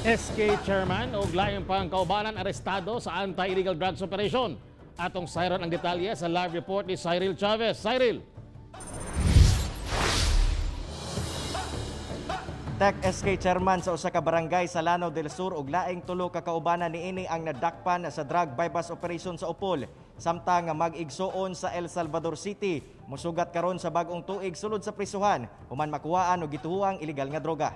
SK Chairman og laing pang kaubanan arestado sa anti-illegal drugs operation. Atong sayran ang detalye sa live report ni Cyril Chavez. Cyril. Tech, SK chairman sa usa ka barangay sa Lanao del Sur ug laing tulo ka kaubanan niini ang nadakpan sa drug bypass operation sa Opol. Samtang nga mag-igsuon sa El Salvador City, musugat karon sa bag-ong tuig sulod sa prisuhan human makuhaan og gituhuang ilegal nga droga.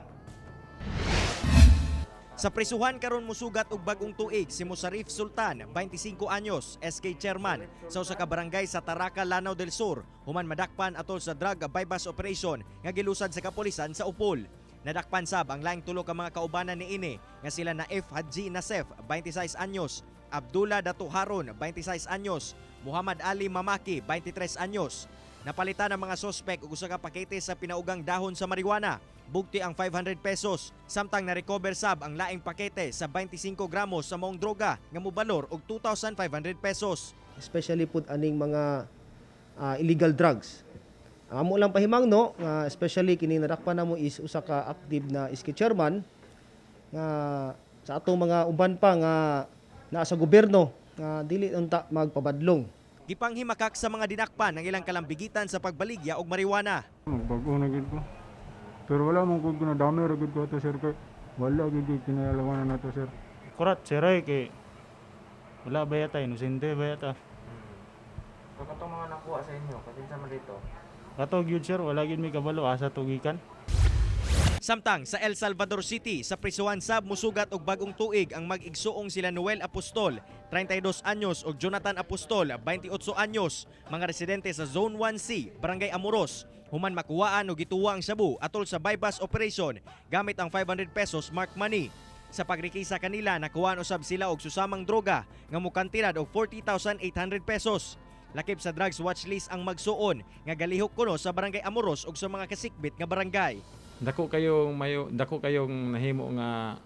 Sa prisuhan karon musugat og bag-ong tuig si Musarif Sultan, 25 anyos, SK chairman sa usa ka barangay sa Taraca, Lanao del Sur, human madakpan atol sa drug bypass operation nga gilusad sa kapulisan sa Opol. Nadakpan sab ang laing tulo ka mga kaubanan niini nga sila na F. Hadji Nasef, 26 anyos, Abdullah Datu Haron, 26 anyos, Muhammad Ali Mamaki, 23 anyos. Napalitan ang mga sospek og usa ka pakete sa pinaugang dahon sa marijuana, bugti ang 500 pesos. Samtang na-recover sab ang laing pakete sa 25 gramos sa maong droga nga mobalor og 2,500 pesos. Especially pud aning mga illegal drugs. Amo lang pahimangno nga especially kini nadakpan namo is usa ka active na SK chairman nga sa atong mga uban pa nga naa sa gobyerno nga dili unta magpabadlong. Gipanghimakak sa mga dinakpan ang ilang kalambigitan sa pagbaligya og marijuana. Magbago na gid ko. Pero wala man ko ginadami ra gid ko ato, sir, kay wala gid ko kinalawanan na to, sir. Kurat sir ay kay wala ba yata, inosente ba yata. So katong mga nakuha sa inyo, katin sa man dito? Kato gyud sir, wala gyud may kabalo asa tugikan. Samtang sa El Salvador City, sa prisuhan sab musugat og bag-ong tuig ang mag-igsuong sila Noel Apostol, 32 anyos, ug Jonathan Apostol, 28 anyos, mga residente sa Zone 1C, Barangay Amoros. Human makuhaan og gituwa ang shabu atol sa bypass operation gamit ang 500 pesos mark money. Sa pagrikisa kanila, nakuhaan usab sila og susamang droga nga mukantidad og 40,800 pesos. Lakip sa drugs watch list ang magsuon nga galihok kuno sa Barangay Amoros ug sa mga kasikbit nga barangay. Dako kayong nahimo nga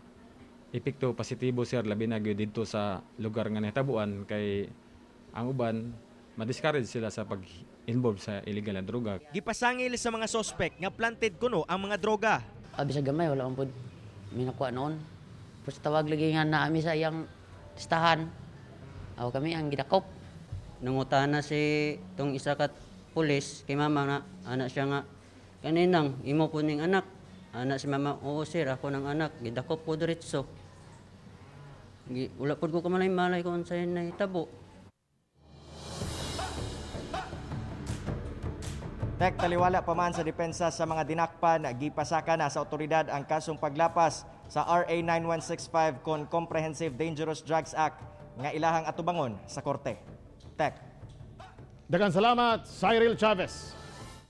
epekto positibo, sir, labi na gyud didto sa lugar nga nahitabuan kay ang uban ma-discourage sila sa pag-involve sa illegal na droga. Gipasangil sa mga sospek nga planted kuno ang mga droga. Abi sa gamay, wala man pod mi nakuha noon. Tapos tawag lagi nga na ami sa iyang listahan. Aw kami ang gidakop. Nangutana si tong isa ka pulis kay mama nga anak siya nga kaninang imo po ning anak. Anak si mama, "Oo sir, ako ng anak." Gidakop ko diretso. Wala pod ko kamalay malay kung unsay nahitabo. Tek, taliwala pa man sa depensa sa mga dinakpan, gipasaka na sa otoridad ang kasong paglapas sa RA 9165 kon Comprehensive Dangerous Drugs Act nga ilahang atubangon sa korte. Tek. Daghang salamat, Cyril Chavez.